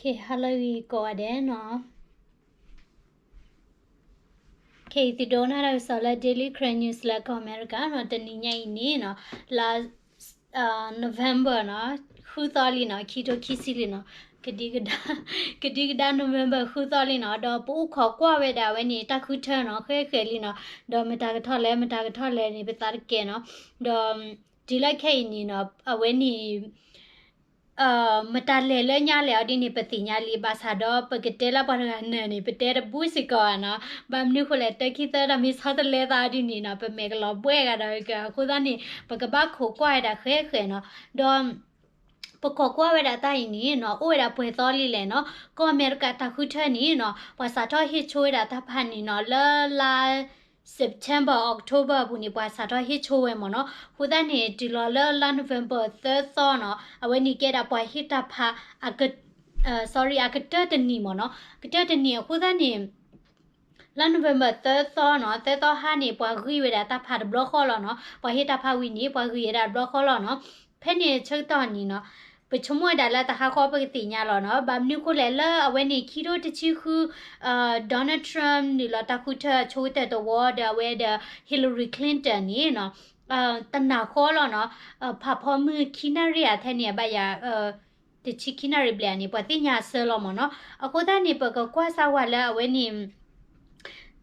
ကဲ ဟါလၢအဂ့ၤကိးဂၤဒဲးနီၤ. ခဲအံၤသုဒိကနၣ်တၢ်ကစီၣ်လၢ Daily Karen News လၢကီၢ်အမဲရကၤနီၤ, တနံၤညါအံၤန့ၣ်နီၤ, လါ November နီၤ, ဃုသီလံနီၤ, ခံထိခံဆံလံနီၤ, ကဒံကဒါ ကဒံကဒါ November ဃုသီလံနီၤ, ဒီးပအိၣ်ခိးကွၢ်ဝဲဒၣ်ဝဲန့ၣ် တၢ်ဃုထၢနီၤ, ဃဲဃဲလံနီၤ, ဒီးမတၤကထီၣ်လဲၣ် မတၤကထီၣ်လဲၣ်န့ၣ် ပသးတကဲနီၤ, ဒီးတုၤလၢခဲအံၤန့ၣ်နီၤ, အဝဲန့ၣ် မတၤလဲၤလၢညါလဲၣ်အီၤဒ်န့ၣ် ပသ့ၣ်ညါလံ, ဘၣ်ဆၣ်ဒီးပကတဲလၢပှၤတဂၤနၢၤန့ၣ် ပတဲတဘူၣ်စ့ၢ်ကီးဘၣ်နီၤ, ဘၣ်မနုၤဃိလဲၣ် တၢ်ခံသၢတၢ်မ့ၢ်ဆီတလဲသးအီၤဒ်န့ၣ်နီၤ, ပမဲာ်ကလီၤဘှဲဂၤဒီးက, အဃိသတးန့ၣ် ပကဘၣ်ခိးကွၢ်ဝဲဒၣ်ဃဲဃဲနီၤ, ဒီး ပခိးကွၢ်ဝဲဒၣ်တၢ်အံၤန့ၣ်နီၤ, အိၣ်ဝဲဒၣ်ပှဲၤသီလံလဲၣ်နီၤ, ကီၢ်အမဲရကၤတၢ်ဃုထၢန့ၣ်နီၤ, ပှၤစးထီၣ်ဟ့ၣ်ဆိဝဲဒၣ်တၢ်ဖးန့ၣ်နီၤ, လၢလါ September October အပူၤန့ၣ် ပှၤစးထီၣ်ဟ့ၣ်ဆိဝဲမ့ၢ်နီၤ, အဃိသတးန့ၣ် တုၤလီၤလၢလါ November သၢသီနီၤ, အဝဲန့ၣ်ကဲဒၣ်ပှၤဟ့ၣ်တၢ်ဖးအက, sorry အကတၢၢ်တနံၤမ့ၢ်နီၤ, ကတၢၢ်တနံၤအဃိသတးန့ၣ် လါ November သၢသီနီၤ, သၢသီဟါန့ၣ် ပှၤဂံၢ်ဝဲဒၣ်တၢ်ဖးတဘျီဃီလီၤနီၤ, ပှၤဟ့ၣ်တၢ်ဖးဝံၤန့ၣ် ပှၤဂံၢ်ဝဲဒၣ်တဘျီဃီလီၤနီၤ, ဖဲန့ၣ်ဆၢကတီၢ်န့ၣ်နီၤ, ပဆိကမိၣ်ဝဲဒၣ်လၢတဟါဃီပကသ့ၣ်ညါလီၤနီၤ, ဘၣ်မနုၤဃိလဲၣ် လၢအဝဲန့ၣ် ခံထိတဆံဃု Donald Trump နုာ်လီၤတၢ်ဃုထၢဆိကတၢၢ်တဝီဒီးအဝဲဒီး Hillary Clinton န့ၣ်နီၤ, တနၤဃီလီၤနီၤ, ဖးဖီမုၢ်ခံနၣ်ရံၣ်အထဲန့ၣ် အဘၣ်ယၤ တဆံခံနၣ်ရံၣ်ဘျဲၣ်န့ၣ် ပှၤသ့ၣ်ညါအဆၢလီၤမ့ၢ်နီၤ, အဃိသတးန့ၣ် ပကကွၢ်စၢ်ဝဲလၢအဝဲန့ၣ်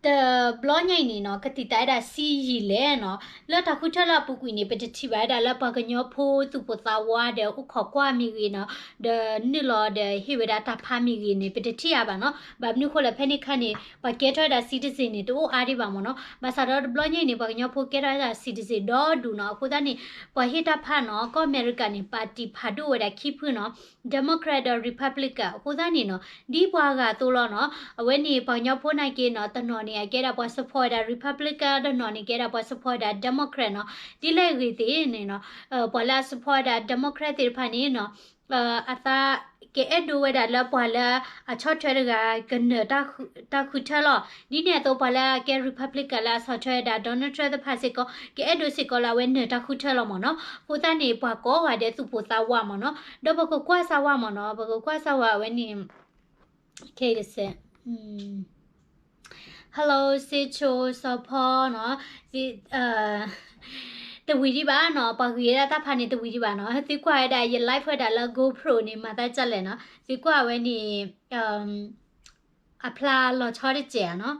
တဘျီညါအံၤန့ၣ်နီၤ, ကတံာ်တာ်ဝဲဒၣ်ဆံယံာ်လဲၣ်နီၤ, လၢတၢ်ဃုထၢလၢအပူၤကွံာ်န့ၣ် ပတထံၣ်ဘၣ်ဝဲဒၣ်လၢပှၤကညီဖိသူၣ်ပိၢ်သးဝးဒီးအိၣ်ခိးကွၢ်မ့ၢ်ဂ့ၤနီၤ, ဒီးနုာ်လီၤဒီးဟ့ၣ်ဝဲဒၣ်တၢ်ဖးမ့ၢ်ဂ့ၤန့ၣ် ပတထံၣ်အါဘၣ်နီၤ, ဘၣ်မနုၤဃိလဲၣ် ဖဲန့ၣ်ခါန့ၣ် ပှၤကဲထီၣ်ဝဲဒၣ် citizen န့ၣ် တအိၣ်အါဒံးဘၣ်မ့ၢ်နီၤ, ဘၣ်ဆၣ်ဒီးတဘျီညါအံၤန့ၣ် ပှၤကညီဖိကဲထီၣ်ဝဲဒၣ် citizen ဒီဒူၣ်နီၤ, အဃိသတးန့ၣ် ပှၤဟ့ၣ်တၢ်ဖးနီၤ, ကီၢ်အမဲရကၤန့ၣ် ပၣ်တံၣ်ဖးဒိၣ်ဝဲဒၣ်ခံဖုနီၤ, Democrat ဒီး Republican အဃိသတးန့ၣ်နီၤ, ဒ်ပှၤဂၤအသိးလီၤနီၤ, အဝဲန့ၣ် ပှၤကညီဖိနာ်က့နီၤ, တနီၤန့ၣ် အကဲဒၣ်ပှၤ support ဝဲဒၣ် Republican, တနီၤန့ၣ် ကဲဒၣ်ပှၤ support ဝဲဒၣ် Democrat နီၤ, ဒ်လဲၣ်ဂ့ၤသ့ၣ်န့ၣ်နီၤ, ပှၤလၢအ support ဝဲဒၣ် Democrat သ့ၣ်တဖၣ်န့ၣ်နီၤ, အသးကအဲၣ်ဒိးဝဲဒၣ်လၢပှၤလၢအဆီၣ်ထွဲတဂၤကနၢၤတၢ်ဃုထၢလီၤ, ဒ်န့ၣ်အသိး ပှၤလၢအကဲ Republican လၢအဆီၣ်ထွဲဝဲဒၣ် Donald Trump သ့ၣ်တဖၣ်စ့ၢ်ကီး ကအဲၣ်ဒိးစ့ၢ်ကီးလၢအဝဲနၢၤတၢ်ဃုထၢလီၤမ့ၢ်နီၤ, အဃိသတးန့ၣ် ပှၤကိးဂၤဒဲးသူၣ်ပိၢ်သးဝးမ့ၢ်နီၤ, ဒီးပကကွၢ်စၢ်ဝဲမ့ၢ်နီၤ, ပကကွၢ်စၢ်ဝဲအဝဲန့ၣ်, ခဲအံၤတစဲး Hello စ့ဆိ စီၤဖီနီၤ, တဝံၤဒံးဘၣ်နီၤ, ပှၤဂံၢ်ဝဲဒၣ်တၢ်ဖးန့ၣ်တဝံၤဒံးဘၣ်နီၤ, သုကွၢ်ဝဲဒၣ်ယ live ဝဲဒၣ်လၢ GoPro န့ၣ် မၤသးဒ်လဲၣ်နီၤ, သုကွၢ်ဝဲန့ၣ် အဖျါလီၤဆီတစဲးဧါနီၤ,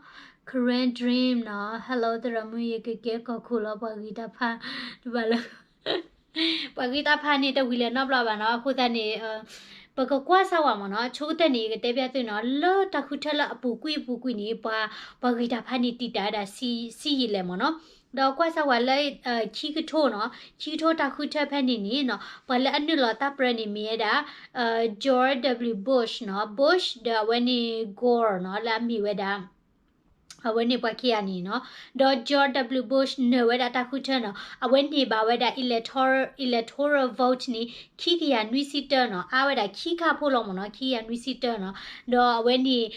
Karen Dream နီၤ, Hello သရၣ်မုၣ် ယကကဲကီၢ်ခိၣ်လီၤ ပှၤဂံၢ်တၢ်ဖးတဘၣ်လၢ ပှၤဂံၢ်တၢ်ဖးန့ၣ်တဝံၤလၢၤနီတဘျီဘၣ်နီၤ, အဃိသတးန့ၣ် ပကကွၢ်စၢ်ဝဲမ့ၢ်နီၤ, ဆိကတၢၢ်န့ၣ် ယကတဲဘၣ်သုနီၤ, လၢတၢ်ဃုထၢလၢအပူၤကွံာ်အပူၤကွံာ်န့ၣ် ပှၤ ပှၤဂံၢ်တၢ်ဖးန့ၣ်တံာ်တာ်ဝဲဒၣ်ဆံယံာ်လဲၣ်မ့ၢ်နီၤ, ဒီးကွၢ်စၢ်ဝဲလၢ ခံကထိနီၤ, ခံကထိတၢ်ဃုထၢဖဲန့ၣ်န့ၣ်နီၤ, ပှၤလၢအနုာ်လီၤတၢ်ပြၢန့ၣ်မ့ၢ်ဝဲဒၣ် George W Bush နီၤ, Bush ဒီးအဝဲန့ၣ် Gore နီၤ, လၢအမ့ၢ်ဝဲဒၣ် အဝဲန့ၣ်ပှၤခံဂၤန့ၣ်နီၤ, ဒီး George W Bush နၢၤဝဲဒၣ်တၢ်ဃုထၢနီၤ, အဝဲန့ၢ်ဘၣ်ဝဲဒၣ် electoral, electoral vote န့ၣ် ခံကယၤနွံဆံတၢနီၤ, အါဝဲဒၣ်ခံခါဖိလီၤမ့ၢ်နီၤ, ခံကယၤနွံဆံတၢနီၤ, ဒီးအဝဲန့ၣ်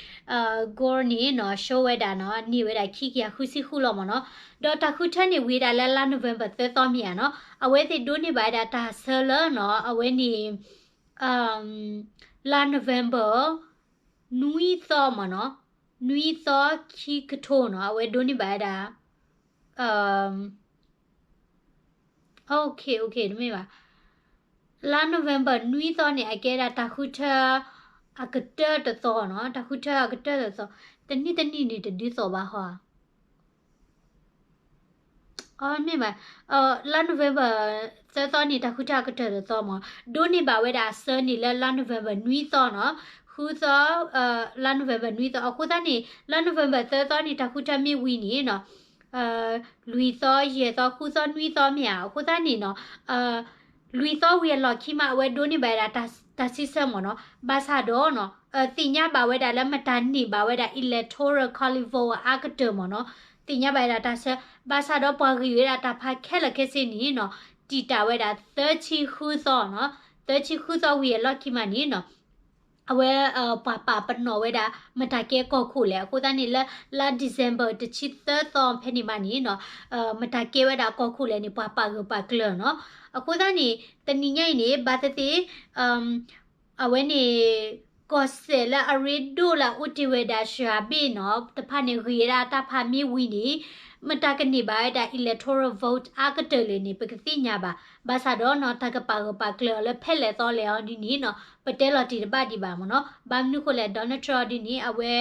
Gore န့ၣ်နီၤ ရှုံးဝဲဒၣ်နီၤ, န့ၢ်ဝဲဒၣ်ခံကယၤဃုဆံဃုလီၤမ့ၢ်နီၤ, ဒီးတၢ်ဃုထၢန့ၣ်ဝံၤဒၣ်လၢလါ November သၢသီမ့ၢ်ဧါနီၤ, အဝဲသ့ၣ်ဒိးန့ၢ်ဘၣ်ဝဲဒၣ်တၢ်ဆၢလၢနီၤ, အဝဲန့ၣ် လါ November နွံသီမ့ၢ်နီၤ, နွံသီခံကထိနီၤ, အဝဲဒိးန့ၢ်ဘၣ်ဝဲဒၣ်, OK OK တမ့ၢ်ဘၣ်, လါ November နွံသီန့ၣ် အကဲဒၣ်တၢ်ဃုထၢ အကတၢၢ်တသီနီၤ, တၢ်ဃုထၢအကတၢၢ်တသီ, တနံၣ်တနံၣ်န့ၣ်တဒုးသီၣ်ဘၣ်ဟီဧါ အမ့ၢ်ဘၣ်, လါ November သၢသီန့ၣ် တၢ်ဃုထၢအကတၢၢ်တသီမ့ၢ်, ဒိးန့ၢ်ဘၣ်ဝဲဒၣ်အဆၢန့ၣ်လၢလါ November နွံသီနီၤ, ဃုသီ, လါ November နွံသီ, အဃိသတးန့ၣ် လါ November သၢသီန့ၣ် တၢ်ဃုထၢမ့ၢ်ဝံၤန့ၣ်နီၤ, လွံၢ်သီ, ယဲၢ်သီ, ဃုသီ, နွံသီမ့ၢ်ဧါ, အဃိသတးန့ၣ်နီၤ လွံၢ်သီဝံၤအလီၢ်ခံမး အဝဲဒိးန့ၢ်ဘၣ်ဝဲဒၣ်တၢ်စံးဆၢမ့ၢ်နီၤ, ဘၣ်ဆၣ်ဒီးနီၤ သ့ၣ်ညါဘၣ်ဝဲဒၣ်လၢမတၤန့ၢ်ဘၣ်ဝဲဒၣ် electoral college vote အါကတၢၢ်မ့ၢ်နီၤ, သ့ၣ်ညါဘၣ်ဝဲဒၣ်တၢ်ဆၢ, ဘၣ်ဆၣ်ဒီးပှၤဂံၢ်ဝဲဒၣ်တၢ်ဖးခဲလၢာ်ခဲဆ့န့ၣ်နီၤ, တံာ်တာ်ဝဲဒၣ်သၢဆံဃုသီနီၤ, သၢဆံဃုသီဝံၤအလီၢ်ခံမးန့ၣ်နီၤ အဝဲ ပှၤပာ်ပနီၣ်ဝဲဒၣ် မတၤကဲကီၢ်ခိၣ်လဲၣ်, အဃိသတးန့ၣ်လၢ လါ December တဆံသၢသီဖဲန့ၣ်မးန့ၣ်နီၤ, မတၤကဲဝဲဒၣ်ကီၢ်ခိၣ်လဲၣ်န့ၣ် ပှၤပာ်ဂၢၢ်ပာ်ကျၢၤနီၤ, အဃိသတးန့ၣ် တနံၤညါအံၤန့ၣ် ဘၣ်သ့ၣ်သ့ၣ် အဝဲန့ၣ် ကီၢ်စဲၣ်လၢအရ့ဒိၣ်လၢအအိၣ်တ့ၢ်ဝဲဒၣ် ရွှေဘ့ၣ် နီၤ တဖၣ်န့ၣ် ဂ့ၤဝဲဒၣ်တၢ်ဖးမ့ၢ်ဝံၤန့ၣ် မတၤကန့ၢ်ဘၣ်ဝဲဒၣ် electoral vote အါကတၢၢ်လဲၣ်န့ၣ် ပကသ့ၣ်ညါဘၣ်. ဘၣ်ဆၣ်ဒီးနီၤ တၢ်ကပာ်ဂၢၢ်ပာ်ကျၢၤအီၤလၢဖဲလဲၣ်သီလဲၣ်အီၤဒ်န့ၣ်နီၤ ပတဲလီၤတံၢ်တဘၣ်ဒံးဘၣ်မ့ၢ်နီၤ. ဘၣ်မနုၤဃိလဲၣ် Donald Trump အီၤဒ်န့ၣ် အဝဲ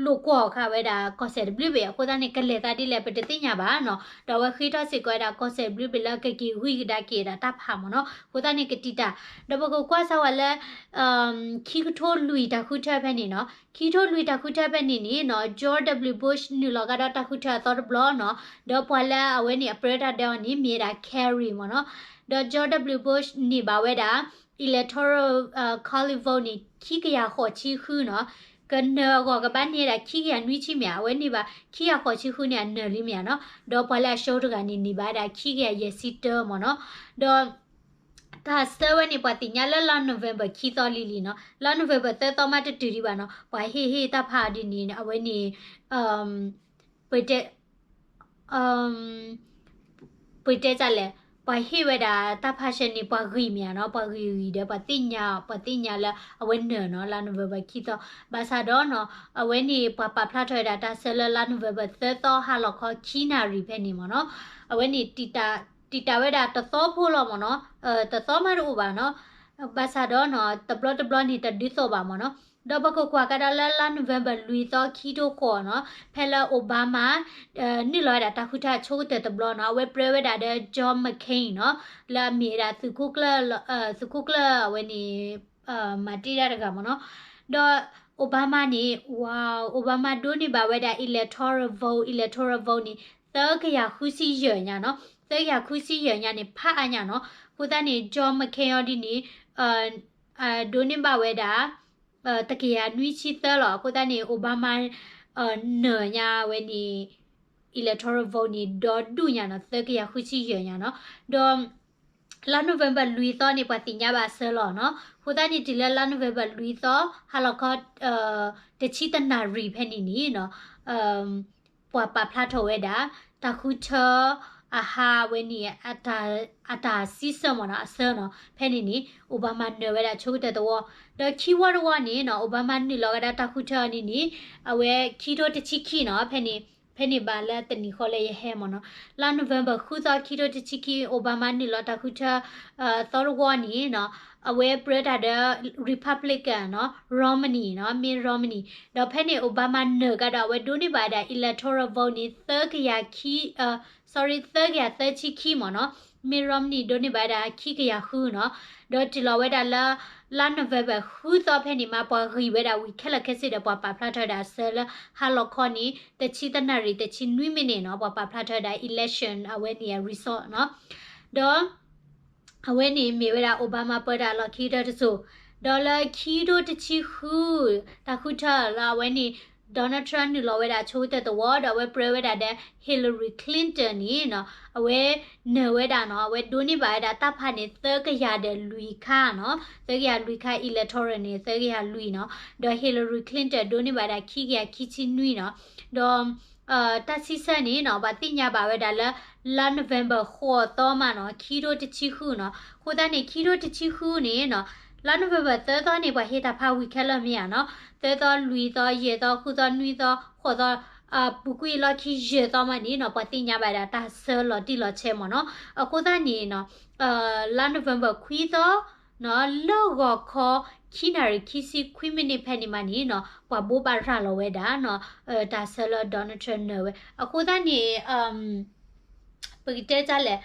လိာ်ကွီၢ်အီၤခါဝဲဒၣ်ကီၢ်စဲၣ်တဘျုးဘ့ၣ် အဃိသတးန့ၣ် ကလဲၤသးဒ်လဲၣ် ပတသ့ၣ်ညါဘၣ်နီၤ. ဒီးအဝဲဃ့ထီၣ်စ့ၢ်ကီးဝဲဒၣ်ကီၢ်စဲၣ်တဘျုးဘ့ၣ်လၢကက့ၤဂံၢ်ကဒါက့ၤဒၣ်တၢ်ဖးမ့ၢ်နီၤ. အဃိသတးန့ၣ် ကတံာ်တာ် ဒီးပကကွၢ်စၢ်ဝဲလၢ ခံကထိလွံၢ်တၢ်ဃုထၢဖဲန့ၣ်နီၤ. ခံကထိလွံၢ်တၢ်ဃုထၢဖဲန့ၣ်န့ၣ်နီၤ George W Bush နုာ်လီၤကဒီးတၢ်ဃုထၢအသီတဘျီနီၤ. ဒီးပှၤလၢအဝဲန့ၣ် အပြၢတၢ်ဒၢအီၤန့ၣ် မ့ၢ်ဝဲဒၣ် Kerry မ့ၢ်နီၤ. ဒီး George W Bush န့ၢ်ဘၣ်ဝဲဒၣ် electoral college vote န့ၣ် ခံကယၤဃိးဆံဃုနီၤ. ကနၢၤအဂီၢ်ကဘၣ်န့ၢ်ဝဲဒၣ် ခံကယၤနွံဆံမ့ၢ်ဧါ, အဝဲန့ၢ်ဘၣ် ခံကယၤဃိးဆံဃုန့ၣ် အနၢၤလံမ့ၢ်ဧါနီၤ. ဒီးပှၤလၢအရှုံးတဂၤန့ၣ် န့ၢ်ဘၣ်ဝဲဒၣ် ခံကယၤယဲၢ်ဆံတၢမ့ၢ်နီၤ. ဒီး တၢ်ဆၢဝဲန့ၣ် ပှၤသ့ၣ်ညါလၢလါ November ခံသီလံလံနီၤ. လါ November သၢသီမးတတုၤဒံးဘၣ်နီၤ. ပှၤဟ့ၣ်ဟ့ၣ်တၢ်ဖးဒ်န့ၣ် အဝဲန့ၣ် ပတဲ ပတဲဒ်လဲၣ်, ပှၤဟ့ၣ်ဝဲဒၣ်တၢ်ဖးဆၢန့ၣ် ပှၤဂံၢ်မ့ၢ်ဧါနီၤ, ပှၤဂံၢ်ဂံၢ်ဒီး ပှၤသ့ၣ်ညါ ပှၤသ့ၣ်ညါလၢအဝဲနၢၤနီၤ, လါ November ခံသီ. ဘၣ်ဆၣ်ဒီးနီၤ အဝဲန့ၣ် ပှၤပာ်ဖျါထီၣ်ဝဲဒၣ်တၢ်ဆၢလၢလါ November သၢသီ ဟါလီၤခီခံနၣ်ရံၣ်ဖဲန့ၣ်မ့ၢ်နီၤ. အဝဲန့ၣ် တံာ်တာ်ဝဲဒၣ်တသီဖိလီၤမ့ၢ်နီၤ, တသီမးတအိၣ်ဘၣ်နီၤ. ဘၣ်ဆၣ်ဒီးနီၤ တဘျီတဘျီန့ၣ် တဒုးသိးဘၣ်မ့ၢ်နီၤ. ဒီးပကကွၢ်ကဒါလၢလါ November လွံၢ်သီ ခံထိဃိးနီၤ, ဖဲလၢ Obama နုာ်လီၤဝဲဒၣ်တၢ်ဃုထၢအဆိကတၢၢ်တဘျီနီၤ, အဝဲပြၢဝဲဒၣ်ဒီး John McCain နီၤ, လၢအမ့ၢ်ဝဲဒၣ်သုးခိၣ်ကျၢၢ် သုးခိၣ်ကျၢၢ်အဝဲန့ၣ် မၤတ့ၢ်တၢ်တဂၤမ့ၢ်နီၤ. ဒီး Obama န့ၣ် ဝါ Obama ဒိးန့ၢ်ဘၣ်ဝဲဒၣ် electoral vote, electoral vote န့ၣ် သၢကယၤဃုဆံယဲၢ်ညါနီၤ, သၢကယၤဃုဆံယဲၢ်ညါန့ၣ် ဖးအါညါနီၤ. အဃိသတးန့ၣ် John McCain အီၤဒ်န့ၣ် ဒိးန့ၢ်ဘၣ်ဝဲဒၣ် တကယၤနွံဆံသၢလီၤ. အဃိသတးန့ၣ် Obama နၢၤညါဝဲန့ၣ် electoral vote န့ၣ် ဒီဒူၣ်ညါနီၤ, သၢကယၤဃုဆံယဲၢ်ညါနီၤ. ဒီး လါ November လွံၢ်သီန့ၣ် ပှၤသ့ၣ်ညါဘၣ်အဆၢလီၤနီၤ. အဃိသတးန့ၣ် တုၤလၢလါ November လွံၢ်သီ ဟါလီၤခီ တဆံတနၣ်ရံၣ်ဖဲန့ၣ်န့ၣ်နီၤ ပှၤပာ်ဖျါထီၣ်ဝဲဒၣ် တၢ်ဃုထၢ အဟါဝဲန့ၣ် အတၢ်စံးဆၢမ့ၢ်နီၤ, အဆၢနီၤ. ဖဲန့ၣ်န့ၣ် Obama နၢၤဝဲဒၣ်ဆိကတၢၢ်သဝီ, ဒီးခံဝီတဝီန့ၣ်နီၤ Obama နုာ်လီၤဝဲဒၣ်တၢ်ဃုထၢအီၤန့ၣ်န့ၣ် အဝဲခံထိတဆံခံနီၤ. ဖဲန့ၣ် ဖဲန့ၣ်ဘၣ်လၢတနံၤဃီလၢယဟဲမ့ၢ်နီၤ, လါ November ဃုသီ ခံထိတဆံခံ Obama နုာ်လီၤတၢ်ဃုထၢ သီတဝီန့ၣ်နီၤ အဝဲပြၢတၢ်ဒီး Republican နီၤ Romney နီၤ Mitt Romney. ဒီးဖဲန့ၣ် Obama နၢၤကဒီး အဝဲဒိးန့ၢ်ဘၣ်ဝဲဒၣ် electoral vote န့ၣ် သၢကယၤခံ sorry သၢကယၤသၢဆံခံမ့ၢ်နီၤ. Mitt Romney ဒိးန့ၢ်ဘၣ်ဝဲဒၣ်ခံကယၤဃုနီၤ. ဒီးတုၤလီၤဝဲဒၣ်လၢ လါ November ဃုသီဖဲန့ၣ်မး ပှၤဂံၢ်ဝဲဒၣ်ဝံၤခဲလၢာ်ခဲဆ့ဒီး ပှၤပာ်ဖျါထီၣ်ဝဲဒၣ်အဆၢလၢ ဟါလီၤခီန့ၣ် တဆံတနၣ်ရံၣ် တဆံနွံမံးနံးနီၤ ပှၤပာ်ဖျါထီၣ်ဝဲဒၣ် election အဝဲန့ၣ်အ result နီၤ. ဒီး အဝဲန့ၣ်မ့ၢ်ဝဲဒၣ် Obama ပၢတၢ်လီၢ်ခံကတၢၢ်တစိၤ, ဒီးလၢခံထိတဆံဃု တၢ်ဃုထၢလၢအဝဲန့ၣ် Donald Trump နုာ်လီၤဝဲဒၣ်ဆိကတၢၢ်သဝီ ဒီးအဝဲပြၢဝဲဒၣ်ဒီး Hillary Clinton န့ၣ်နီၤ အဝဲနၢၤဝဲဒၣ်နီၤ အဝဲဒိးန့ၢ်ဘၣ်ဝဲဒၣ်တၢ်ဖးန့ၣ် သၢကယၤဒီးလွံၢ်ခါနီၤ, သၢကယၤလွံၢ်ခါ electoral န့ၣ် သၢကယၤလွံၢ်နီၤ, ဒီး Hillary Clinton ဒိးန့ၢ်ဘၣ်ဝဲဒၣ်ခံကယၤခံဆံနွံနီၤ, ဒီး တၢ်စံးဆၢန့ၣ်နီၤ ပှၤသ့ၣ်ညါဘၣ်ဝဲဒၣ်လၢ လါ November ဃိးသီမးနီၤ ခံထိတဆံဃုနီၤ, အဃိသတးန့ၣ် ခံထိတဆံဃုန့ၣ်နီၤ လါ November သၢသီန့ၣ် ပှၤဟ့ၣ်တၢ်ဖးဝံၤခဲလၢာ်မ့ၢ်ဧါနီၤ, သၢသီ လွံၢ်သီ ယဲၢ်သီ ဃုသီ နွံသီ ဃိးသီ အပူၤကွံာ်လီၢ်ခံယဲၢ်သီမးန့ၣ်နီၤ ပှၤသ့ၣ်ညါဘၣ်ဒၣ်တၢ်ဆၢလီၤတံၢ်လီၤဆဲးမ့ၢ်နီၤ, အဃိသတးန့ၣ်နီၤ လါ November ခွံသီ နီၤ လၢဂီၤခီ ခံနၣ်ရံၣ် ခံဆံခွံမံးနံးဖဲန့ၣ်မးန့ၣ်နီၤ ပှၤဘိးဘၣ်ရၤလီၤဝဲဒၣ်နီၤ တၢ်ဆၢလၢ Donald Trump နၢၤဝဲ အဃိသတးန့ၣ် ပကတဲဒ်လဲၣ်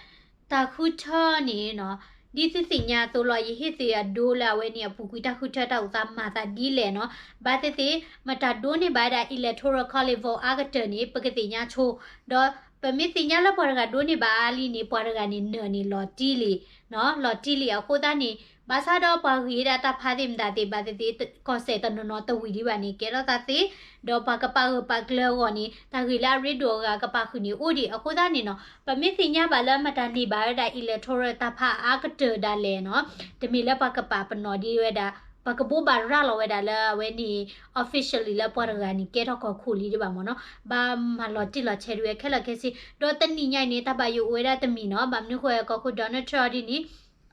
တၢ်ဃုထၢန့ၣ်နီၤ ဒ်သုသ့ၣ်ညါအသိးလီၤ ယဟ့ၣ်သုအဒိလၢအဝဲန့ၣ် အပူၤကွံာ်တၢ်ဃုထၢတၢ်အိၣ်သးမၤသးဒ်လဲၣ်နီၤ, ဘၣ်သ့ၣ်သ့ၣ် မတၤဒိးန့ၢ်ဘၣ်ဝဲဒၣ် electoral college vote အါကတၢၢ်န့ၣ် ပကသ့ၣ်ညါဆိ, ဒီးပမ့ၢ်သ့ၣ်ညါလၢပှၤတဂၤဒိးန့ၢ်ဘၣ်အါလံန့ၣ် ပှၤတဂၤန့ၣ်နၢၤန့ၣ်လီၤတံၢ်လံ လီၤတံၢ်လံ အဃိသတးန့ၣ် ဘၣ်ဆၣ်ဒီးပှၤဂ့ၤဒၣ်တၢ်ဖးသ့ၣ်မတၤသ့ၣ်ဘၣ်သ့ၣ်သ့ၣ် ကီၢ်စဲၣ်တနီၤနီၤတဝံၤဒံးဘၣ်န့ၣ် ကဲထီၣ်သးသ့, ဒီးပှၤကပာ်ဂၢၢ်ပာ်ကျၢၤအဂီၢ်န့ၣ် တၢ်ဂ့ၢ်လၢအရ့ဒိၣ်အဂၤကပာ်ဃုာ်န့ၣ်အိၣ်ဒံး အဃိသတးန့ၣ်နီၤ ပမ့ၢ်သ့ၣ်ညါဘၣ်လၢမတၤန့ၢ်ဘၣ်ဝဲဒၣ် electoral တၢ်ဖးအါကတၢၢ်ဒၣ်လဲာ်နီၤ, တမ့ၢ်လၢပှၤကပာ်ပနီၣ်ဒံးဝဲဒၣ် ပှၤကဘိးဘၣ်ရၤလီၤဝဲဒၣ်လၢအဝဲန့ၣ် officially လၢပှၤတဂၤန့ၣ် ကဲထီၣ်ကီၢ်ခိၣ်လံဒံးဘၣ်မ့ၢ်နီၤ, ဘၣ်မၤလီၤတံၢ်လီၤဆဲးဒံးဝဲခဲလၢာ်ခဲဆ့, ဒီးတနံၤညါအံၤန့ၣ် တၢ်ဘၣ်ယိၣ်အိၣ်ဝဲဒၣ်တမံၤနီၤ, ဘၣ်မနုၤဃိ ကီၢ်ခိၣ် Donald Trump အီၤဒ်န့ၣ်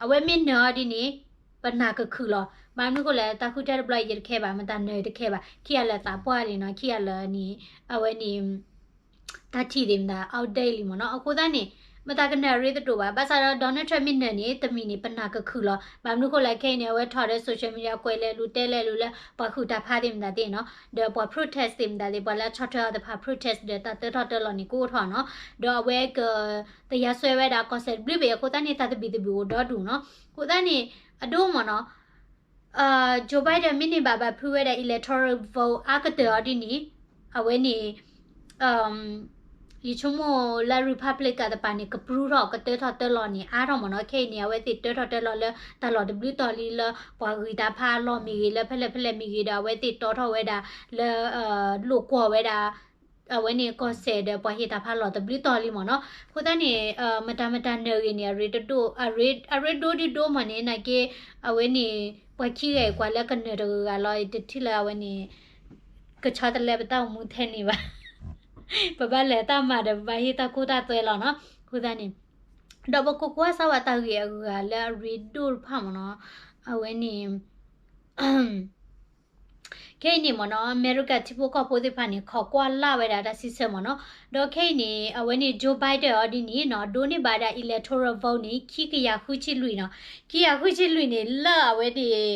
အဝဲမ့ၢ်နၢၤအီၤဒ်န့ၣ် ပနၢ်ကခုၣ်လီၤ ဘၣ်မနုၤအဃိလဲၣ် တၢ်ဃုထၢတဘျီအံၤယတခဲဘၣ်, မတၤနၢၤတခဲဘၣ်, ခံဂၤလၢာ်သးပှၢ်လံနီၤ, ခံဂၤလၢာ်န့ၣ် အဝဲန့ၣ် တၢ်ထံၣ်သ့ၣ်မတၤ outdate လံမ့ၢ်နီၤ. အဃိသတးန့ၣ် မတၤကနၢၤအရ့တဒိၣ်ဘၣ်. ဘၣ်ဆၣ်ဒီး Donald Trump မ့ၢ်နၢၤန့ၣ် တမံၤန့ၣ် ပနၢ်ကခုၣ်လီၤ. ဘၣ်မနုၤအဃိလဲၣ် ခဲအံၤန့ၣ် အဝဲထီၣ်ဒီး social media ကွဲးလဲၤလူၤတဲလဲၤလူၤလၢ ပှၤဃုာ်တၢ်ဖးသ့ၣ်မတၤသ့ၣ်နီၤ, ဒီးပှၤ protest သ့ၣ်မတၤသ့ၣ်, ပှၤလၢအဆီၣ်ထွဲအီၤသ့ၣ်တဖၣ် protest ဒီးတၢ်တၢထီၣ်တၢလီၤန့ၣ် ကအိၣ်ထီၣ်နီၤ. ဒီးအဝဲက တယါစွဲဝဲဒၣ်ကီၢ်စဲၣ်တဘျုးဘ့ၣ်အဃိသတးန့ၣ် တၢ်သဘံၣ်သဘုၣ်အိၣ်ဒီဒူၣ်နီၤ. အဃိသတးန့ၣ် အဒိမ့ၢ်နီၤ Joe Biden မ့ၢ်န့ၢ်ဘၣ်ဘၣ်ဖုးဝဲဒၣ် electoral vote အါကတၢၢ်အီၤဒ်န့ၣ် အဝဲန့ၣ် ယဆိကမိၣ်လၢ Republican တပၤန့ၣ် ကပြုထီၣ် ကတၢထီၣ်တၢလီၤန့ၣ် အါထီၣ်မ့ၢ်နီၤ. ခဲအံၤန့ၣ် အဝဲသ့ၣ်တၢထီၣ်တၢလီၤလၢ တၢ်လီၢ်တဘျုးတီၤလံလၢ ပှၤဂံၢ်တၢ်ဖးအလီၢ်မ့ၢ်ဂ့ၤ လၢဖဲလဲၣ်ဖဲလဲၣ်မ့ၢ်ဂ့ၤဒီး အဝဲသ့ၣ်တီထီၣ်ဝဲဒၣ်လၢ လိာ်ကွီၢ်ဝဲဒၣ် အဝဲန့ၣ်ကီၢ်စဲၣ်ဒီးပှၤဟ့ၣ်တၢ်ဖးလီၢ်တဘျုးတီၤလံမ့ၢ်နီၤ. အဃိသတးန့ၣ် မတၤမတၤနၢၤဂ့ၤန့ၣ် အရ့တဒိၣ် အရ့ အရ့ဒိဒ်ဒိမ့ၢ်န့ၣ် နာ်က့ အဝဲန့ၣ် ပှၤခံဂၤအံၤ ပှၤလၢကနၢၤတဂၤဂၤလီၤ တထံၣ်လၢအဝဲန့ၣ် ကဆီတလဲပတၢ်အိၣ်မူထဲန့ၣ်ဘၣ်. ပဘၣ်လဲၤတၢ်မၤဒီး ပဘၣ်ဟ့ၣ်တၢ်ခိတၢ်သွဲလီၤနီၤ. အဃိသတးန့ၣ် ဒီးပကကွၢ်စၢ်ဝဲတၢ်ဂ့ၢ်အဂၤလၢအရ့ဒိၣ်တဖၣ်မ့ၢ်နီၤ. အဝဲန့ၣ် ခဲအံၤန့ၣ်မ့ၢ်နီၤ အမဲရကၤထံဖိကီၢ်ဖိသ့ၣ်တဖၣ်န့ၣ် ခိးကွၢ်လၢ်ဝဲဒၣ်တၢ်စံးဆၢမ့ၢ်နီၤ. ဒီးခဲအံၤန့ၣ် အဝဲန့ၣ် Joe Biden အီၤဒ်န့ၣ်နီၤ ဒိးန့ၢ်ဘၣ်ဒၣ် electoral vote န့ၣ် ခံကယၤဃုဆံလွံၢ်နီၤ. ခံကယၤဃုဆံလွံၢ်န့ၣ် လၢအဝဲန့ၣ်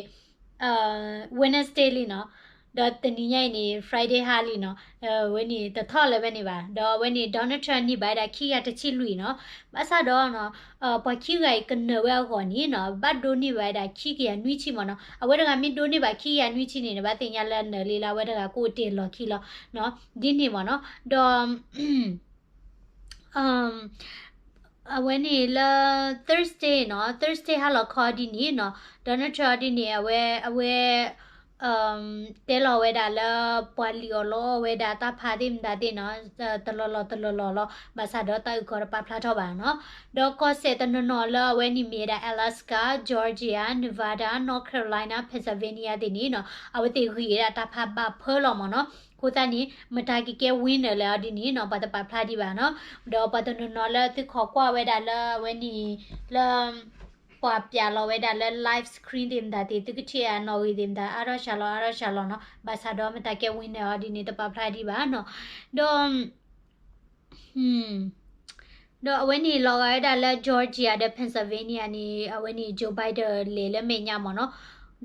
Wednesday လံနီၤ. ဒီးတနံၤညါအံၤန့ၣ် Friday ဟါလံနီၤ. အဝဲန့ၣ်တထီၣ်လၢၤဝဲန့ၣ်ဘၣ်. ဒီးအဝဲန့ၣ် Donald Trump န့ၢ်ဘၣ်ဝဲဒၣ်ခံကယၤတဆံလွံၢ်နီၤ. ဘၣ်ဆၣ်ဒီး ပှၤခံဂၤအံၤကနၢၤဝဲအဂီၢ်န့ၣ်နီၤ ဘၣ်ဒိးန့ၢ်ဘၣ်ဝဲဒၣ်ခံကယၤနွံဆံမ့ၢ်နီၤ. အဝဲတဂၤမ့ၢ်ဒိးန့ၢ်ဘၣ်ခံကယၤနွံဆံန့ၣ် ဘၣ်သ့ၣ်ညါလၢနၢၤလံလၢအဝဲတဂၤကအိၣ်တ့ၢ်လီၢ်ခံလီၤ. ဒ်န့ၣ်မ့ၢ်နီၤ. ဒီး အဝဲန့ၣ်လၢ Thursday နီၤ Thursday ဟါလီၤခီဒ်န့ၣ်နီၤ Donald Trump ဒ်န့ၣ် အဝဲ အဝဲ တဲလီၤဝဲဒၣ်လၢ ပှၤလံၣ်အီၣ်လီအီၣ်ဝဲဒၣ်တၢ်ဖးသ့ၣ်မတၤသ့ၣ်နီၤ တလီၢ်လီၢ်တလီၢ်လီၢ်လီၤ. ဘၣ်ဆၣ်ဒီးတၢ်အုၣ်ကီၤတပာ်ဖျါထီၣ်ဘၣ်နီၤ. ဒီးကီၢ်စဲၣ်တနီၤနီၤလၢအဝဲန့ၣ်မ့ၢ်ဝဲဒၣ် Alaska, Georgia, Nevada, North Carolina, Pennsylvania သ့ၣ်န့ၣ်နီၤ အဝဲသ့ၣ်ဂံၢ်ဝဲဒၣ်တၢ်ဖးဘၣ်ဖၢလီၤမ့ၢ်နီၤ. အဃိသတးန့ၣ် မတၤကကဲ winner လဲၣ်အီၤဒ်န့ၣ်နီၤ ပှၤတပာ်ဖျါဒံးဘၣ်နီၤ. ဒီးပှၤတနီၤနီၤလၢသုခိးကွၢ်ဝဲဒၣ်လၢအဝဲန့ၣ် လၢ ပှၤပျးလီၤဝဲဒၣ်လၢ live screen သ့ၣ်မတၤသ့ၣ် သုကထံၣ်အနီၣ်ဂံၢ်သ့ၣ်မတၤ အါထီၣ်စှၤလီၤ အါထီၣ်စှၤလီၤနီၤ. ဘၣ်ဆၣ်ဒီးမတၤကဲ winner အီၤဒ်န့ၣ် တပာ်ဖျါဒံးဘၣ်နီၤ. ဒီး ဒီးအဝဲန့ၣ်လီၤဂာ်ဝဲဒၣ်လၢ Georgia ဒီး Pennsylvania န့ၣ် အဝဲန့ၣ် Joe Biden လဲၤလၢမဲာ်ညါမ့ၢ်နီ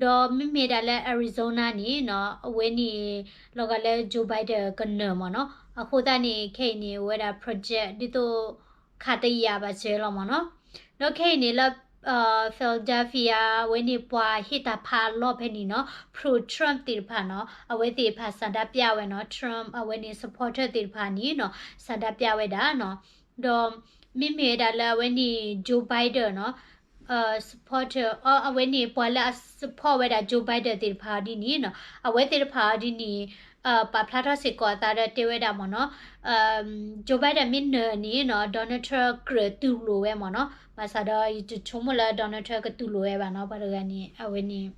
ၤ. ဒီးမ့မ့ၢ်ဒၣ်လၢ Arizona န့ၣ်နီၤ အဝဲန့ၣ် လီၤဂာ်လၢ Joe Biden ကနၢၤမ့ၢ်နီၤ. အဃိသတးန့ၣ် ခဲအံၤန့ၣ် အဝဲဒၣ် project ဒ်သိး ခးတယာ်ဘၣ်စၢၤလီၤမ့ၢ်နီၤ. ဒီးခဲအံၤန့ၣ်လၢ Philadelphia အဝဲန့ၣ် ပှၤဟ့ၣ်တၢ်ဖးအလီၢ်ဖဲန့ၣ်နီၤ pro-Trump သ့ၣ်တဖၣ်နီၤ အဝဲသ့ၣ်တဖၣ်ဆန္ဒပြဝဲနီၤ Trump အဝဲန့ၣ် supporter သ့ၣ်တဖၣ်န့ၣ်နီၤ ဆန္ဒပြဝဲဒၣ်နီၤ. ဒီးမ့မ့ၢ်ဝဲဒၣ်လၢအဝဲန့ၣ် Joe Biden နီၤ supporter အဝဲန့ၣ် ပှၤလၢအ support ဝဲဒၣ် Joe Biden သ့ၣ်တဖၣ်အီၤဒ်န့ၣ်နီၤ အဝဲသ့ၣ်တဖၣ်အီၤဒ်န့ၣ် ပာ်ဖျါထီၣ်စ့ၢ်ကီးအသးဒီးတဲဝဲဒၣ်မ့ၢ်နီၤ Joe Biden မ့ၢ်နၢၤန့ၣ်နီၤ Donald Trump ကြၢးတူၢ်လိာ်ဝဲမ့ၢ်နီၤ. ဘၣ်ဆၣ်ဒီးယတဆိကမိၣ်လၢ Donald Trump ကတူၢ်လိာ်ဝဲဘၣ်နီၤ ပှၤတဂၤန့ၣ် အဝဲန့ၣ်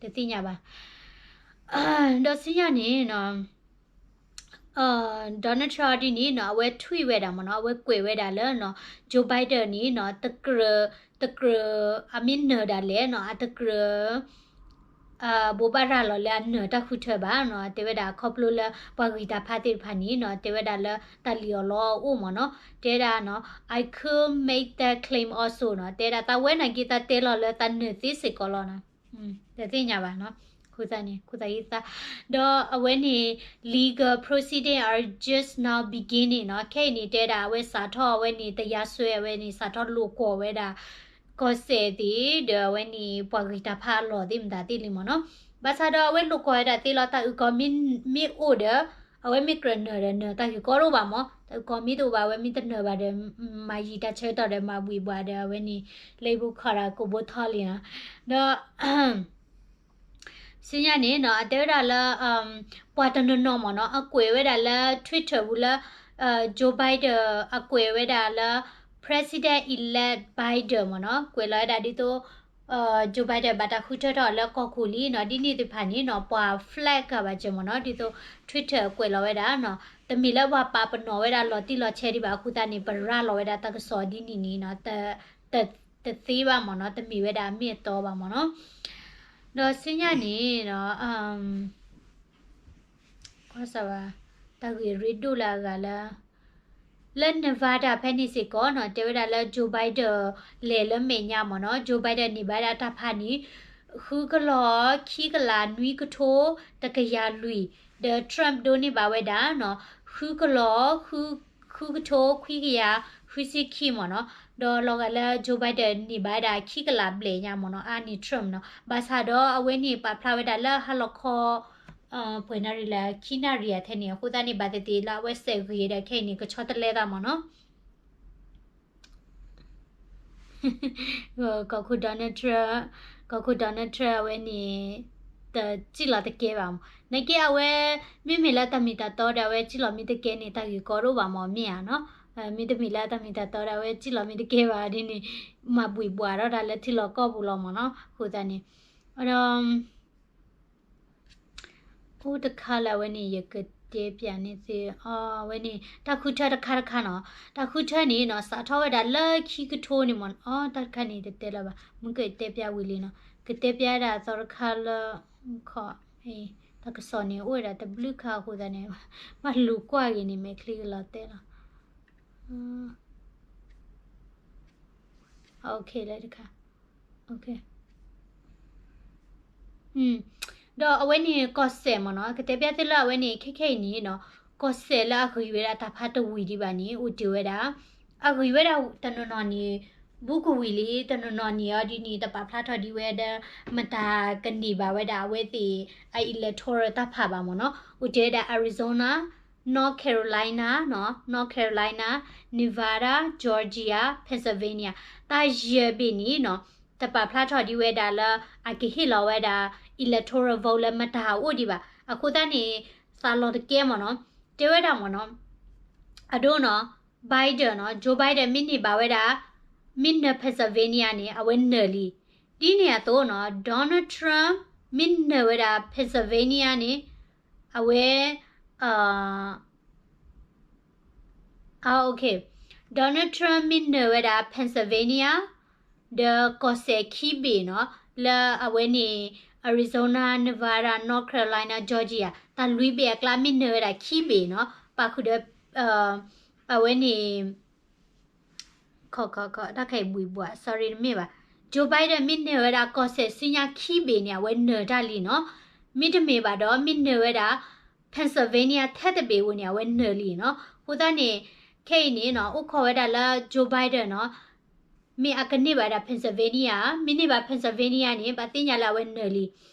တသ့ၣ်ညါဘၣ်. ဒီးဆူညါန့ၣ်နီၤ Donald Trump ဒ်န့ၣ်နီၤ အဝဲ tweet ဝဲဒၣ်မ့ၢ်နီၤ အဝဲကွဲးဝဲဒၣ်လၢနီၤ Joe Biden န့ၣ်နီၤ တကြၢး တကြၢး အမ့ၢ်နၢၤဒၣ်လဲာ်နီၤ အတကြၢး ဘိးဘၣ်ရၤလီၤလၢအနၢၤတၢ်ဃုထၢဘၣ်နီၤ တဲဝဲဒၣ်ခီဖျိလၢ ပှၤဂံၢ်တၢ်ဖးသ့ၣ်တဖၣ်န့ၣ်နီၤ တဲဝဲဒၣ်လၢတၢ်လံၣ်အီၣ်လီအီၣ်အိၣ်မ့ၢ်နီၤ တဲဝဲဒၣ်နီၤ I could make that claim also နီၤ တဲဝဲဒၣ်သးဝဲနာ်က့သးတဲလီၤလၢသးနၢၤသ့စ့ၢ်ကီးလီၤနီၤ တသ့ၣ်ညါဘၣ်နီၤ ခိၣ်သးန့ၣ် ခိၣ်သးဟံးသး ဒီးအဝဲန့ၣ် legal proceeding are just now beginning နီၤ ခဲအံၤန့ၣ် တဲဒၣ်အဝဲစးထီၣ်အဝဲန့ၣ် တယါစွဲအဝဲန့ၣ် စးထီၣ်လိာ်ကွီၢ်ဝဲဒၣ် ကီၢ်စဲၣ်သ့ၣ် ဒီးအဝဲန့ၣ် ပှၤဂံၢ်တၢ်ဖးအလီၢ်သ့ၣ်မတၤသ့ၣ်လံမ့ၢ်နီၤ ဘၣ်ဆၣ်ဒီးအဝဲလိာ်ကွီၢ်ဝဲဒၣ်သ့လီၤ တၢ်အုၣ်ကီၤမ့ၢ်အိၣ်ဒီး အဝဲမ့ၢ်ကြၢးနၢၤဒီးနၢၤတၢ်ဂ့ၢ်ကီတအိၣ်ဘၣ်မ့ၢ် တၢ်အုၣ်ကီၤမ့ၢ်တအိၣ်ဘၣ် အဝဲမ့ၢ်တနၢၤဘၣ်ဒီး မၤယံာ်တၢ်ဆၢကတီၢ်ဒီးမၤဘှံးဘှးဒီးအဝဲန့ၣ် လၢဟံၣ်ပူၤခီၣ်ရၣ်ကိးဘိထီလံနီၤ ဒီး ဆူညါန့ၣ်နီၤ အတဲဝဲဒၣ်လၢ ပှၤတနီၤနီၤမ့ၢ်နီၤ အကွဲးဝဲဒၣ်လၢ Twitter ပူၤလၢ Joe Biden အကွဲးဝဲဒၣ်လၢ President-elect Biden မ့ၢ်နီၤ ကွဲးလီၤဝဲဒၣ်ဒ်သိး Joe Biden ဘၣ်တၢ်ဃုထၢထီၣ်လၢကီၢ်ခိၣ်လံနီၤ ဒ်န့ၣ်သ့ၣ်တဖၣ်န့ၣ်နီၤ ပှၤ flag ကဘၣ်စၢၤမ့ၢ်နီၤ ဒ်သိး Twitter ကွဲးလီၤဝဲဒၣ်နီၤ တမ့ၢ်လၢပှၤပာ်ပနီၣ်ဝဲဒၣ်လီၤတံၢ်လီၤဆဲးဒံးဘၣ် အဃိသတးန့ၣ် ပရၤလီၤဝဲဒၣ်တၢ်ကစီၣ်ဒ်န့ၣ်န့ၣ်နီၤ တသ့ဘၣ်မ့ၢ်နီၤ တမ့ၢ်ဝဲဒၣ်အမ့ၢ်အတီဘၣ်မ့ၢ်နီၤ ဒီးဆူညါန့ၣ်ဒီး ကွၢ်စၢၤဘၣ် တၢ်ဂ့ၢ်ရ့ဒိၣ်လၢအဂၤလၢ လၢ Nevada ဖဲန့ၣ်စ့ၢ်ကီးနီၤ တဲဝဲဒၣ်လၢ Joe Biden လဲၤလၢမဲာ်ညါမ့ၢ်နီၤ Joe Biden န့ၢ်ဘၣ်ဝဲဒၣ်တၢ်ဖးန့ၣ် ဃုကလီၤ ခံကလး နွံကထိ တကယၤလွံၢ် ဒီး Trump ဒိးန့ၢ်ဘၣ်ဝဲဒၣ်နီၤ ဃုကလီၤ ဃုကထိ ခွံကယၤ ဃုဆံခံမ့ၢ်နီၤ ဒီးလီၤဂာ်လၢ Joe Biden န့ၢ်ဘၣ်ဝဲဒၣ်ခံကလးဘျဲၣ်ညါမ့ၢ်နီၤ အါန့ၢ် Trump နီၤ ဘၣ်ဆၣ်ဒီးအဝဲန့ၣ်ပာ်ဖျါဝဲဒၣ်လၢဟါလီၤခီ ပှဲၤနၣ်ရံၣ်လၢခံနၣ်ရံၣ်အထဲန့ၣ် အဃိသတးန့ၣ် ဘၣ်သ့ၣ်သ့ၣ်လၢအဝဲစဲးဂ့ၤဒီးခဲအံၤန့ၣ် ကဆီတလဲသးမ့ၢ်နီၤ ကီၢ်ခိၣ် Donald Trump ကီၢ်ခိၣ် Donald Trump အဝဲန့ၣ် တစံၣ်လီၤတကဲဘၣ်မ့ၢ် နက့အဝဲ မ့မ့ၢ်လၢတၢ်မ့ၢ်တၢ်တီဒီး အဝဲစံၣ်လီၤမ့ၢ်တကဲန့ၣ် တၢ်ဂ့ၢ်ကီဒိၣ်ဘၣ်မ့ၢ်မ့ၢ်ဧါနီၤ မ့တမ့ၢ်လၢတၢ်မ့ၢ်တၢ်တီဒီး အဝဲစံၣ်လီၤမ့ၢ်တကဲဘၣ်ဒ်န့ၣ် မၤဘှံးဘှီးထီၣ်တၢ်လၢထံလီၢ်ကီၢ်ပူၤလီၤမ့ၢ်နီၤ အဃိသတးန့ၣ် ဒီး အိၣ်တခါလၢအဝဲန့ၣ် ယကတဲပျးန့ၢ်သု အဝဲန့ၣ် တၢ်ဃုထၢတခါတခါနီၤ တၢ်ဃုထၢန့ၣ်နီၤ စးထီၣ်ဝဲဒၣ်လၢခံကထိန့ၣ်မ့ၢ် အတၢ်တခါန့ၣ် တတဲလၢၤဘၣ် မုၢ်ကတဲပျးဝံၤလံနီၤ ကတဲပျးဒၣ်အသီတခါလၢ ခီ တၢ်ကစီၣ်န့ၣ် အိၣ်ဝဲဒၣ်တဘျုးခါအဃိသတးန့ၣ် ဘၣ်လူၤကွၢ်ဂ့ၤန့ၣ် မဲာ်ချံကလီၤတဲာ်လီၤ လၢတခါ ဒီးအဝဲန့ၣ်ကီၢ်စဲၣ်မ့ၢ်နီၤ ကတဲပျးသုလၢအဝဲန့ၣ် ခဲခဲအံၤန့ၣ်နီၤ ကီၢ်စဲၣ်လၢအဂံၢ်ဝဲဒၣ်တၢ်ဖးတဝံၤဒံးဘၣ်န့ၣ် အိၣ်တ့ၢ်ဝဲဒၣ် အဂံၢ်ဝဲဒၣ်တနီၤနီၤန့ၣ် ဘူးကဝံၤလံ တနီၤနီၤန့ၣ်အီၤဒ်န့ၣ် တပာ်ဖျါထီၣ်ဒံးဝဲဒီး မတၤကန့ၢ်ဘၣ်ဝဲဒၣ်အဝဲသ့ၣ်အ electoral တၢ်ဖးဘၣ်မ့ၢ်နီၤ အိၣ်တ့ၢ်ဝဲဒၣ် Arizona, North Carolina နီၤ North Carolina, Nevada, Georgia, Pennsylvania တၢ်ယဲၢ်ဘ့ၣ်န့ၣ်နီၤ တပာ်ဖျါထီၣ်ဒံးဝဲဒၣ်လၢ အကဟ့ၣ်လီၤဝဲဒၣ် electoral vote လၢမတၤအိၣ်ဒံးဘၣ် အဃိသတးန့ၣ် သးလီၤတကဲမ့ၢ်နီၤ တဲဝဲဒၣ်မ့ၢ်နီၤ အဒိနီၤ Biden နီၤ Joe Biden မ့ၢ်န့ၢ်ဘၣ်ဝဲဒၣ် မ့ၢ်နၢၤ Pennsylvania န့ၣ် အဝဲနၢၤလံ ဒ်န့ၣ်အသိးနီၤ Donald Trump မ့ၢ်နၢၤဝဲဒၣ် Pennsylvania န့ၣ် အဝဲ Donald Trump မ့ၢ်နၢၤဝဲဒၣ် Pennsylvania ဒီးကီၢ်စဲၣ်ခံဘ့ၣ်နီၤ လၢအဝဲန့ၣ် Arizona, Nevada, North Carolina, Georgia တၢ်လွံၢ်ဘ့ၣ်အကျါ မ့ၢ်နၢၤဝဲဒၣ်ခံဘ့ၣ်နီၤ ပာ်ဃုာ်ဒီး အဝဲန့ၣ် ခီခီခီ တၢ်ခဲအံၤဘှံးဘှီး sorry တမ့ၢ်ဘၣ် Joe Biden မ့ၢ်နၢၤဝဲဒၣ်ကီၢ်စဲၣ်ဆူညါခံဘ့ၣ်န့ၣ် အဝဲနၢၤတၢ်လံနီၤ မ့တမ့ၢ်ဘၣ်ဒီး မ့ၢ်နၢၤဝဲဒၣ် Pennsylvania ထဲတဘ့ၣ်ဧိၤန့ၣ် အဝဲနၢၤလံနီၤ အဃိသတးန့ၣ် ခဲအံၤန့ၣ်နီၤ အိၣ်ခိးဝဲဒၣ်လၢ Joe Biden နီၤ မ့ၢ်အကန့ၢ်ဘၣ်ဒၣ် Pennsylvania မ့ၢ်န့ၢ်ဘၣ် Pennsylvania န့ၣ် ဘၣ်သ့ၣ်ညါလၢအဝဲနၢၤလံ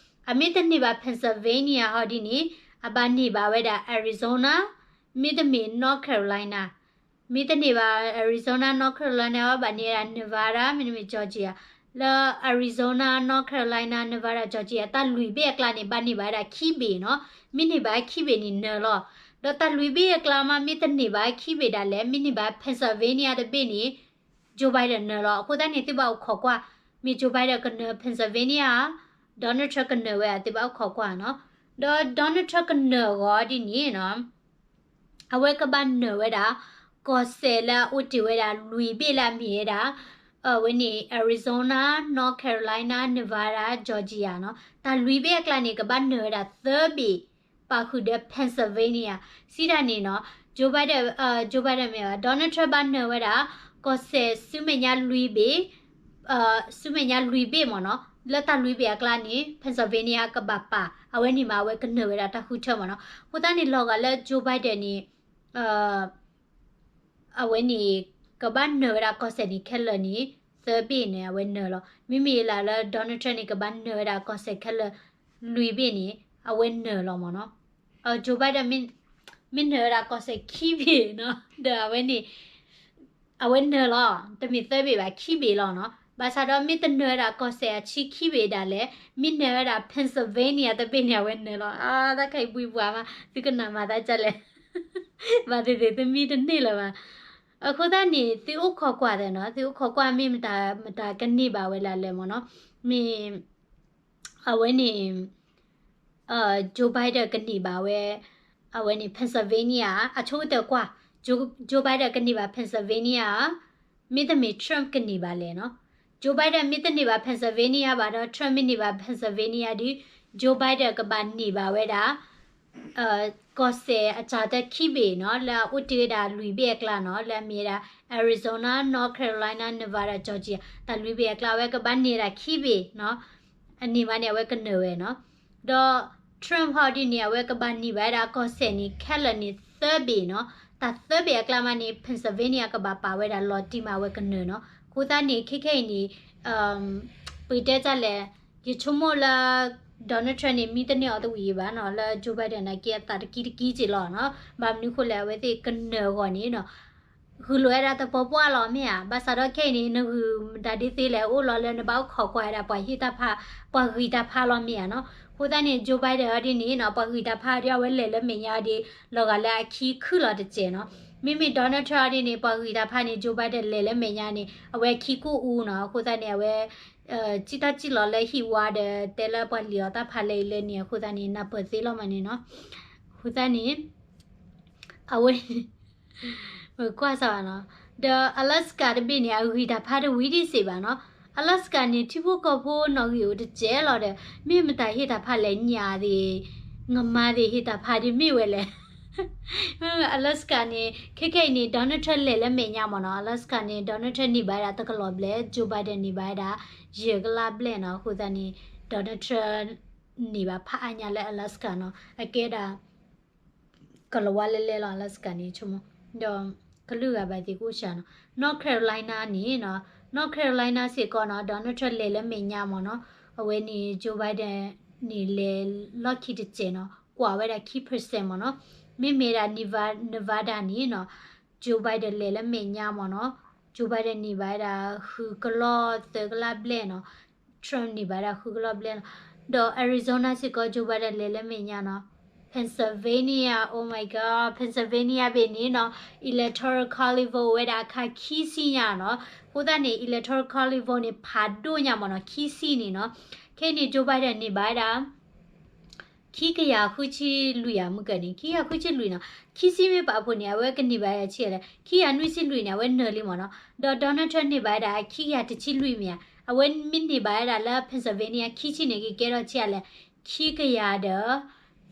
အမ့ၢ်တန့ၢ်ဘၣ် Pennsylvania ဟီဒ်န့ၣ် အဘၣ်န့ၢ်ဘၣ်ဝဲဒၣ် Arizona မ့တမ့ၢ် North Carolina မ့ၢ်တန့ၢ်ဘၣ် Arizona, North Carolina ဝဲဘၣ်န့ၢ်ဝဲဒၣ် Nevada မ့တမ့ၢ် Georgia လၢ Arizona, North Carolina, Nevada, Georgia တၢ်လွံၢ်ဘ့ၣ်အကျါန့ၣ် ဘၣ်န့ၢ်ဘၣ်ဝဲဒၣ်ခံဘ့ၣ်နီၤ မ့ၢ်န့ၢ်ဘၣ်ခံဘ့ၣ်န့ၣ်နၢၤလီၤ ဒီးတၢ်လွံၢ်ဘ့ၣ်အကျါမး မ့ၢ်တန့ၢ်ဘၣ်ခံဘ့ၣ်ဒၣ်လဲာ် မ့ၢ်န့ၢ်ဘၣ် Pennsylvania တဘ့ၣ်န့ၣ် Joe Biden နၢၤလီၤ အဃိသတးန့ၣ် သုဘၣ်အိၣ်ခိးကွၢ် မ့ၢ် Joe Biden ကနၢၤ Pennsylvania, Donald Trump ကနၢၤဝဲ သုဘၣ်အိၣ်ခိးကွၢ်နီၤ ဒီး Donald Trump ကနၢၤအဂီၢ်ဒ်န့ၣ်နီၤ အဝဲကဘၣ်နၢၤဝဲဒၣ် ကီၢ်စဲၣ်လၢအအိၣ်တ့ၢ်ဝဲဒၣ်လွံၢ်ဘ့ၣ်လၢအမ့ၢ်ဝဲဒၣ် အဝဲန့ၣ် Arizona, North Carolina, Nevada, Georgia နီၤ တၢ်လွံၢ်ဘ့ၣ်အကျါန့ၣ် ကဘၣ်နၢၤဝဲဒၣ်သၢဘ့ၣ် ပာ်ဃုာ်ဒီး Pennsylvania စံးတၢ်န့ၣ်နီၤ Joe Biden, Joe Biden မ့ၢ်ဘၣ် Donald Trump ဘၣ်နၢၤဝဲဒၣ် ကီၢ်စဲၣ်ဆူမဲာ်ညါလွံၢ်ဘ့ၣ် ဆူမဲာ်ညါလွံၢ်ဘ့ၣ်မ့ၢ်နီၤ လၢတၢ်လွံၢ်ဘ့ၣ်အကျါန့ၣ် Pennsylvania ကဘၣ်ပာ် အဝဲန့ၣ်မး အဝဲကနၢၤဝဲဒၣ်တၢ်ဃုထၢမ့ၢ်နီၤ အဃိသတးန့ၣ် လီၤဂာ်လၢ Joe Biden န့ၣ် အဝဲန့ၣ် ကဘၣ်နၢၤဝဲဒၣ်ကီၢ်စဲၣ်န့ၣ်ခဲလၢာ်န့ၣ် သၢဘ့ၣ်န့ၣ် အဝဲနၢၤလီၤ မ့မ့ၢ်လၢ Donald Trump န့ၣ် ကဘၣ်နၢၤဝဲဒၣ်ကီၢ်စဲၣ်ခဲလၢာ် လွံၢ်ဘ့ၣ်န့ၣ် အဝဲနၢၤလီၤမ့ၢ်နီၤ Joe Biden မ့ၢ်နၢၤဝဲဒၣ်ကီၢ်စဲၣ်ခံဘ့ၣ်နီၤ ဒီးအဝဲန့ၣ် အဝဲနၢၤလီၤ တမ့ၢ်သၢဘ့ၣ်ဘၣ် ခံဘ့ၣ်လီၤနီၤ ဘၣ်ဆၣ်ဒီးမ့ၢ်တနၢၤဝဲဒၣ်ကီၢ်စဲၣ်အဆံခံဘ့ၣ်ဒၣ်လဲာ် မ့ၢ်နၢၤဝဲဒၣ် Pennsylvania တဘ့ၣ်န့ၣ် အဝဲနၢၤလီၤ အါ တၢ်ခဲအံၤဘှံးဘှီးမး သုကနၣ်မၤသးဒ်လဲၣ် ဘၣ်သ့ၣ်သ့ၣ် သုမံတန့ၢ်လၢၤဘၣ် အဃိသတးန့ၣ် သုအိၣ်ခိးကွၢ်သ့ၣ်နီၤ သုအိၣ်ခိးကွၢ်မ့ၢ်မတၤ မတၤကန့ၢ်ဘၣ်ဝဲလၢလဲၣ်မ့ၢ်နီၤ မ့ၢ် အဝဲန့ၣ် Joe Biden ကန့ၢ်ဘၣ်ဝဲ အဝဲန့ၣ် Pennsylvania အဆိကတၢၢ်ကွၢ် Joe Biden ကန့ၢ်ဘၣ် Pennsylvania မ့တမ့ၢ် Trump ကန့ၢ်ဘၣ်လဲၣ်နီၤ Joe Biden မ့ၢ်တန့ၢ်ဘၣ် Pennsylvania ဘၣ်ဒီး Trump မ့ၢ်န့ၢ်ဘၣ် Pennsylvania ဒီး Joe Biden ကဘၣ်န့ၢ်ဘၣ်ဝဲဒၣ် ကီၢ်စဲၣ်အစှၤတၢခံဘ့ၣ်နီၤ လၢအအိၣ်တ့ၢ်ဝဲဒၣ်လွံၢ်ဘ့ၣ်အကျါနီၤ လၢအမ့ၢ်ဝဲဒၣ် Arizona, North Carolina, Nevada, Georgia တၢ်လွံၢ်ဘ့ၣ်အကျါ အဝဲကဘၣ်န့ၢ်ဒၣ်ခံဘ့ၣ်နီၤ အန့ၢ်ဘၣ်န့ၣ် အဝဲကနၢၤဝဲနီၤ ဒီး Trump ဟီဒ်န့ၣ် အဝဲကဘၣ်န့ၢ်ဘၣ်ဝဲဒၣ်ကီၢ်စဲၣ်န့ၣ် ခဲလၢာ်န့ၣ်သၢဘ့ၣ်နီၤ တၢ်သၢဘ့ၣ်အကျါမးန့ၣ် Pennsylvania ကဘၣ်ပာ်ဝဲဒၣ်လီၤတံၢ်မး အဝဲကနၢၤနီၤ အဃိသတးန့ၣ် ခဲခဲအံၤန့ၣ် ပတဲတၢ်လဲၣ် ယဆိကမိၣ်လၢ Donald Trump န့ၣ် မံတန့ၢ်အီၤတဝံၤဘၣ်နီၤ လၢ Joe Biden နာ်က့အသးတကံတကံက့လီၤနီၤ ဘၣ်မနုၤဃိလဲၣ် အဝဲသ့ၣ်ကနၢၤအဂီၢ်န့ၣ်နီၤ ဂုာ်လိာ်ဝဲဒၣ်တပီၤပှၢ်လီၤမ့ၢ်ဧါ ဘၣ်ဆၣ်ဒီးခဲအံၤန့ၣ် နဂုာ်မတၤဒ်သ့လဲၣ် အိၣ်လီၤလၢနဘၣ်အိၣ်ခိးကွၢ်ဝဲဒၣ်ပှၤဟ့ၣ်တၢ်ဖး ပှၤဂံၢ်တၢ်ဖးလီၤမ့ၢ်ဧါနီၤ အဃိသတးန့ၣ် Joe Biden အီၤဒ်န့ၣ်နီၤ ပှၤဂံၢ်တၢ်ဖးဒီးအဝဲလဲၤလၢမဲာ်ညါအီၤဒ် လီၤဂာ်လၢအခံခုၣ်လီၤတစဲးနီၤ မ့မ့ၢ် Donald Trump အီၤဒ်န့ၣ် ပှၤဂံၢ်တၢ်ဖးန့ၣ် Joe Biden လဲၤလၢမဲာ်ညါန့ၣ် အဝဲခံကူၣ်အူနီၤ အဃိသတးန့ၣ် အဝဲ စံၣ်တၢ်စံၣ်လီၤလၢဟံၣ်ဝါဒီး တဲလၢပှၤလံၣ်အီၤတၢ်ဖးလဲၣ်အံၤလဲၣ်န့ၣ် အဃိသတးန့ၣ် နၢ်ပၢၢ်သ့လီၤမးန့ၣ်နီၤ အဃိသတးန့ၣ် အဝဲ ကွၢ်စၢ်ဘၣ်နီၤ ဒီး Alaska တဘ့ၣ်န့ၣ် အဂံၢ်တၢ်ဖးတဝံၤဒံးစ့ၢ်ဘၣ်နီၤ Alaska န့ၣ် ထံဖိကီၢ်ဖိနီၣ်ဂံၢ်အိၣ်တစဲးလီၤဒီး မ့ၢ်မတၤဟ့ၣ်တၢ်ဖးလဲၣ်ညၣ်သ့ၣ် ငမါသ့ၣ်ဟ့ၣ်တၢ်ဖးဒ်မ့ၢ်ဝဲလဲၣ် Alaska န့ၣ် ခဲခဲအံၤန့ၣ် Donald Trump လဲၤလၢမဲာ်ညါမ့ၢ်နီၤ Alaska န့ၣ် Donald Trump န့ၢ်ဘၣ်ဝဲဒၣ်တကလီၤဘျဲၣ် Joe Biden န့ၢ်ဘၣ်ဝဲဒၣ် ယဲၢ်ကလးဘျဲၣ်နီၤ အဃိသတးန့ၣ် Donald Trump န့ၢ်ဘၣ်ဖးအါညါလၢ Alaska နီၤ အကဲဒၣ် ကလီၤဝါလဲလဲလီၤ Alaska န့ၣ် ဆိကမိၣ် ဒီးကလုာ်ဂၤဘၣ်သ့ၣ်ကအိၣ်စှၤနီၤ North Carolina န့ၣ်နီၤ North Carolina စ့ၢ်ကီးနီၤ Donald Trump လဲၤလၢမဲာ်ညါမ့ၢ်နီၤ အဝဲန့ၣ် Joe Biden န့ၣ်လဲၤလီၢ်ခံတစဲးနီၤ ကွၢ်ဝဲဒၣ်ခံ percent မ့ၢ်နီၤ မ့မ့ၢ်ဒၣ် Neva- Nevada န့ၣ်နီၤ Joe Biden လဲၤလၢမဲာ်ညါမ့ၢ်နီၤ Joe Biden န့ၢ်ဘၣ်ဝဲဒၣ် ဃုကလီၢ်သၢကလးဘျဲၣ်နီၤ Trump န့ၢ်ဘၣ်ဝဲဒၣ်ဃုကလီၢ်ဘျဲၣ်နီၤ ဒီး Arizona စ့ၢ်ကီး Joe Biden လဲၤလၢမဲာ်ညါနီၤ Pennsylvania, oh my god, Pennsylvania ဘ့ၣ်န့ၣ်နီၤ Electoral College vote ဝဲဒၣ်အခါခံဆံညါနီၤ အဃိသတးန့ၣ် Electoral College vote န့ၣ် ဖးဒိၣ်ညါမ့ၢ်နီၤ ခံဆံန့ၣ်နီၤ ခဲအံၤန့ၣ် Joe Biden န့ၢ်ဘၣ်ဝဲဒၣ် ခံကယၤဃုဆံလွံၢ်ဧါ မုၢ်ကၢၢ်န့ၣ် ခံကယၤဃုဆံလွံၢ်နီၤ ခံဆံမ့ၢ်ပာ်ဖှိၣ်န့ၣ် အဝဲကန့ၢ်ဘၣ်ယၤဆံးလဲၣ် ခံကယၤနွံဆံလွံၢ်န့ၣ် အဝဲနၢၤလံမ့ၢ်နီၤ ဒီး Donald Trump န့ၢ်ဘၣ်ဝဲဒၣ် ခံကယၤတဆံလွံၢ်မ့ၢ်ဧါ အဝဲမ့ၢ်န့ၢ်ဘၣ်ဝဲဒၣ်လၢ Pennsylvania ခံဆံန့ၣ် ကကဲထီၣ်ဆံးလဲၣ် ခံကယၤဒီး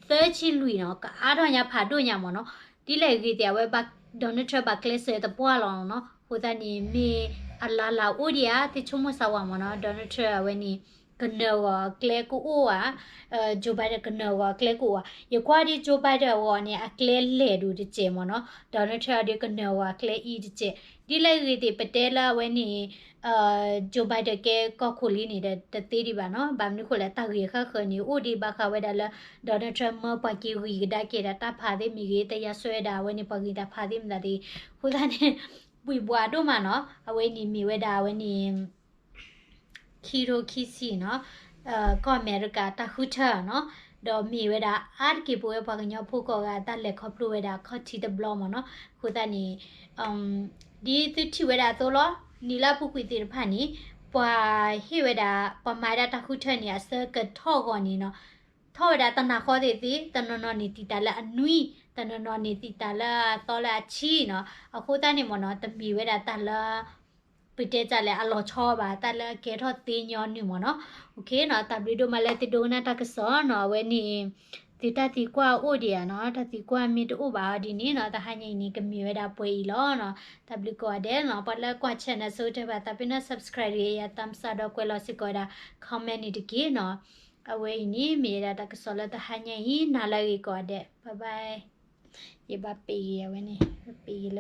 သၢဆံလွံၢ်နီၤ ကအါထီၣ်ညါဖးဒိၣ်ညါမ့ၢ်နီၤ ဒ်လဲၣ်ဂ့ၤသ့ၣ် အဝဲ Donald Trump ဘၣ်ကျဲးစၢးတပှၢ်လီၤနီၤ အဃိသတးန့ၣ် မ့ၢ်အလၢ်လၢ်အိၣ်ဒံးဧါ သုဆိကမိၣ်စၢ်ဝဲမ့ၢ်နီၤ Donald Trump အဝဲန့ၣ် ကနၢၤဂီၤအကျဲကအိၣ်ဧါ Joe Biden ကနၢၤဂီၤအကျဲကအိၣ်ဧါ ယကွၢ်ဒ် Joe Biden အဂီၢ်န့ၣ် အကျဲလဲၢ်ဒိၣ်တစဲးမ့ၢ်နီၤ Donald Trump အီၤဒ်ကနၢၤဂီၤအကျဲအံၤတစဲး ဒ်လဲၣ်ဂ့ၤသ့ၣ် ပတဲလၢအဝဲန့ၣ် Joe Biden ကဲကီၢ်ခိၣ်လံန့ၣ်ဒီး တသ့ဒံးဘၣ်နီၤ ဘၣ်မနုၤဃိလဲၣ် တၢ်ဂ့ၢ်ဃၣ်ဃၢၤန့ၣ် အိၣ်ဒံးဘၣ်ဃးဝဲဒၣ်လၢ Donald Trump မၢပှၤက့ၤဂံၢ်ကဒါက့ၤဒီးတၢ်ဖးသ့ၣ်မ့ၢ်ဂ့ၤ တယါစွဲဝဲဒၣ်အဝဲန့ၣ် ပှၤဂံၢ်တၢ်ဖးသ့ၣ်မတၤသ့ၣ် အဃိသတးန့ၣ် ဘှံးဘှးဒိၣ်မးနီၤ အဝဲန့ၣ်မ့ၢ်ဝဲဒၣ်အဝဲန့ၣ် ခံထိခံဆံနီၤ ကီၢ်အမဲရကၤတၢ်ဃုထၢနီၤ ဒီးမ့ၢ်ဝဲဒၣ်အါတက့ၢ်ပဝဲပှၤကညီဖိကိးဂၤ တၢ်လဲၤခီဖျိဝဲဒၣ်ခီၣ်ထံးတဘျီမ့ၢ်နီၤ အဃိသတးန့ၣ် ဒ်သုထံၣ်ဝဲဒၣ်အသိးလီၤ နံၤလၢအပူၤကွံာ်သ့ၣ်တဖၣ်န့ၣ် ပှၤဟ့ၣ်ဝဲဒၣ် ပှၤမၤဝဲဒၣ်တၢ်ဃုထၢန့ၣ် အဆၢကတီၢ်ဂီၤန့ၣ်နီၤ ထီၣ်ဝဲဒၣ်တနၤဃီသ့ၣ်သ့ၣ် တနီၤနီၤန့ၣ်တံာ်တာ်လၢအနွံ တနီၤနီၤန့ၣ်တံာ်တာ်လၢအသီလၢအဆံနီၤ အဃိသတးန့ၣ်မ့ၢ်နီၤ တမ့ၢ်ဝဲဒၣ်တၢ်လၢ ပတဲတၢ်လဲၣ် အလီၤဆီဘၣ် တၢ်လၢအကဲထီၣ်သ့ညီနုၢ်မ့ၢ်နီၤ တၢ်ဘျုးဒိၣ်မးလၢသုဒိကနၣ်တၢ်ကစီၣ်နီၤ အဝဲန့ၣ် သုတၢ်သံကွၢ်အိၣ်ဒံးဧါနီၤ တၢ်သံကွၢ်မ့ၢ်တအိၣ်ဘၣ်အီၤဒ်န့ၣ်နီၤ တဟါညါအံၤန့ၣ် ကမ့ၢ်ဝဲဒၣ်ပှဲၤအံၤလီၤနီၤ တၢ်ဘျုးကိးဂၤဒဲးနီၤ ပှၤလၢကွၢ် channel ဆိကတၢၢ်ဘၣ်သးပ့ၤနီၣ် subscribe တဂ့ၤ ယၤ thumbs up ဒီးကွဲးလီၤစ့ၢ်ကီးဝဲဒၣ် comment န့ၣ်တက့ၢ်နီၤ အဝဲအံၤန့ၣ် မ့ၢ်ဝဲဒၣ်တၢ်ကစီၣ်လၢတဟါညါအံၤ နၤလၢအဂ့ၤကိးဂၤဒဲး bye bye ယဘၣ်ပ့ၤဂ့ၤအဝဲန့ၣ် ပ့ၤဂ့ၤလၢ